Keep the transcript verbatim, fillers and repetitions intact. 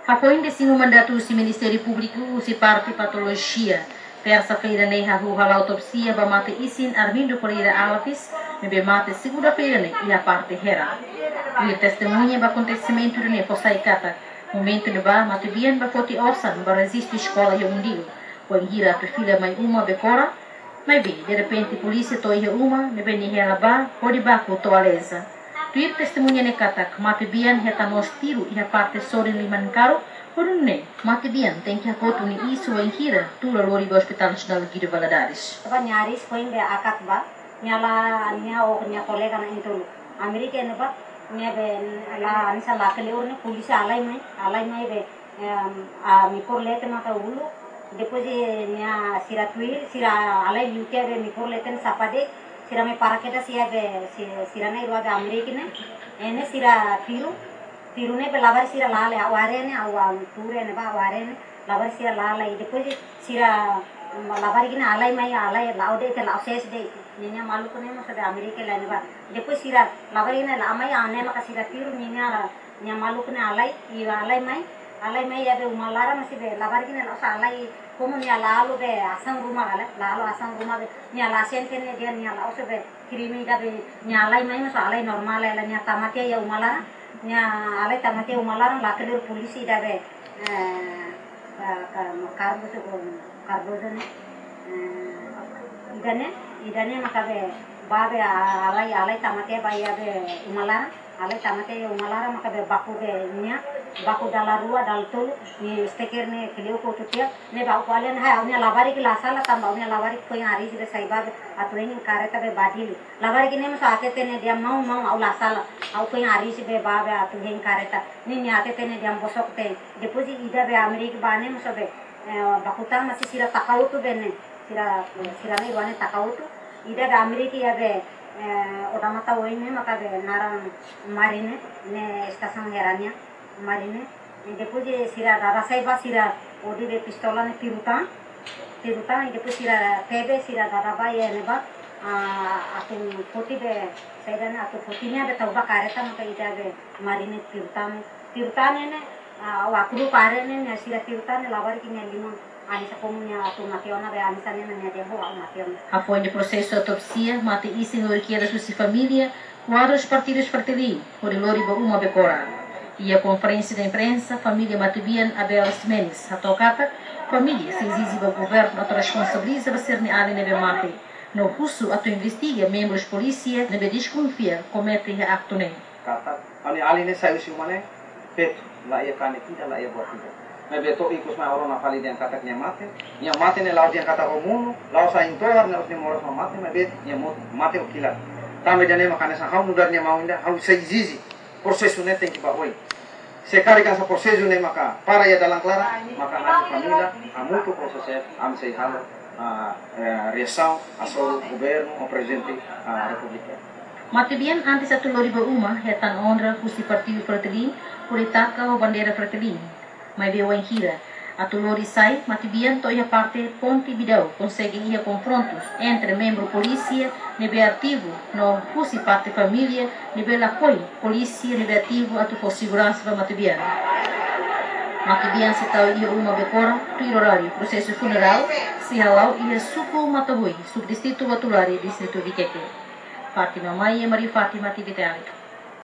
Hafoin désimu mandatu husi Ministériu Públiku husi parte patolojia, tersa-feira ne'e hahú hala'o autópsia ba mate isin Armindo Pereira Alves, ne'ebé mate segunda-feira ne'e iha parte Hera. Tuir testemuña ba akontesimentu ne'e fó sai katak, momentu ne'ebá matebian bá foti osan ba rejistu eskola iha Undiu, wainhira atu fila mai uma Bekora, maibé derrepente polísia to'o iha uma, ne'ebé nia hela bá hodi baku to'o Aleza. Tuir testemuña ne'e katak, matebian hetan mós tiru iha parte sorin liman karuk, hodi nune'e matebian tenke hakotu nia iis wainhira tuur lori ba Hospital Nasionál Guido Valadares. Ba nia hariis foin be akat bá, nia la, nia ho nia kolega na'in-tolu. Amérika ne'ebá, nia be la, hanesan la kleur ne'e, polísia halai mai, halai mai be, em, a mikor leten maka uluk, depois de nia sira tuir, sira halai liu tiha be mikor leten sapa de'it, sira mai para kedas iha be, si-, sira na'in-rua be Amérika ne'e, ne'e sira tiru, tiru ne'e be labarik sira la haree, ha'u haree ne'e, ha'u, ha'u tuur ne'ebá ha'u haree ne'e, labarik sira la haree, depois de sira, mm, labarik ne'e halai mai, halai la'o de'it, la'o sees de'it, ninia maluk ne'e mós be Amérika lai ne'ebá. Depois sira labarik ne'e la mai, ne'e maka sira tiru ninia, nia maluk ne'e halai, i halai mai, halai mai iha be uma laran, maibé labarik ne'e la'ós halai, komu nia la halo be asaun ruma ka lae, la halo asaun ruma be, nia la sente ne'e dehan nia la'ós be krime ida be, nia halai mai mós halai normál, halai nia tama tiha iha uma laran, nia halai tama tiha uma laran, la kleur polísia ida be, eh, ka, ka, Cardoso, Cardoso ne'e, eh, ida-ne'e, ida-ne'e maka be, bá be, a-, halai, halai tama tiha bá iha be uma laran, halai tama tiha iha uma laran maka be baku be nia, baku dala rua, dala tolu, nia stiker ne'e kleur hotu tiha, ne'ebé ha'u ko'alia ne'e, ha'u-nia labarik la sala, tanba ha'u-nia labarik foin hariis be sai bá be, atu hein karreta be bá Dili. Labarik ne'e mós hatete ne'e dehan maun, maun, ha'u la sala, ha'u foin hariis be bá be atu hein karreta. Ne'e nia hatete ne'e dehan bosok tiha. Depois ida be Amérika bá ne'e mós be, eh, baku tan, maibé sira taka hotu be ne'e. Sira, sira na'in-rua ne'e taka hotu. Ida be Amérika iha be, eh, odamatan oin ne'e maka be naran Marine, ne'e estasaun Hera nian, Marine. I depois de sira dada sai bá, sira hodi be pistola ne'e tiru tan. Tiru tan, i depois sira tebe, sira dada bá iha ne'ebá, ah, atu foti be, saida ne'e atu foti nia be tau bá karreta, maka ida be Marine tiru tan. Tiru tan ne'e, ah, ha'u hakuda haree ne'e, ne'e sira tiru tan ne'e labarik nia liman. Hanesan komu nia atu mate ona be, hanesan ne'e nia dehan ha'u mate ona. Hafoin de prosesu autópsia, mate isin lori kedas husi família, kuadrus partidu Fretilin, hodi lori ba uma Bekora. Iha konferénsia de imprensa, família matebian Abel Ximenes hato'o katak, família sei ezije ba governu atu responsabiliza ba sira-nia alin ne'ebé mate, no husu atu investiga membrus polísia ne'ebé deskonfia komete iha aktu ne'e. Katak, ha'u-nia alin ne'e sai husi uma ne'e feto, la iha kanek ida, la iha buat ida. Maibé to'o ikus mai ha'u rona fali dehan katak nia mate, nia mate ne'e la'ós dehan katak ho monu, la'ós ain tohar, la'ós nia moras mak mate, maibé nia mo-, mate ho kilat. Tanba ida-ne'e maka hanesan ha'u nu'udar nia maun ida, ha'u sei ezije prosesu ne'e tenke bá oin. Se karik hanesan prosesu ne'e maka para iha dalan klaran, maka ami família hamutuk ho SOSEF, ami sei halo, ah, eh, reasaun hasoru governu ho Prezidente, ah, Repúblika. Matebian antes atu lori ba uma, hetan onra husi partidu Fretilin, hodi taka ho bandeira Fretilin. Maibé wainhira atu lori sai matebian to'o iha parte Ponte Bidau, konsege iha konfrontus entre membru polísia ne'ebé ativu no husi parte família ne'ebé lakohi polísia ne'ebé ativu atu fó seguransa ba matebian. Matebian sei tau iha uma Bekora, tuir oráriu prosesu funerál sei hala'o iha suku Matohui, subdistritu Uatulari, distritu Viqueque. Fátima Maia, Maria Fátima, TVTL.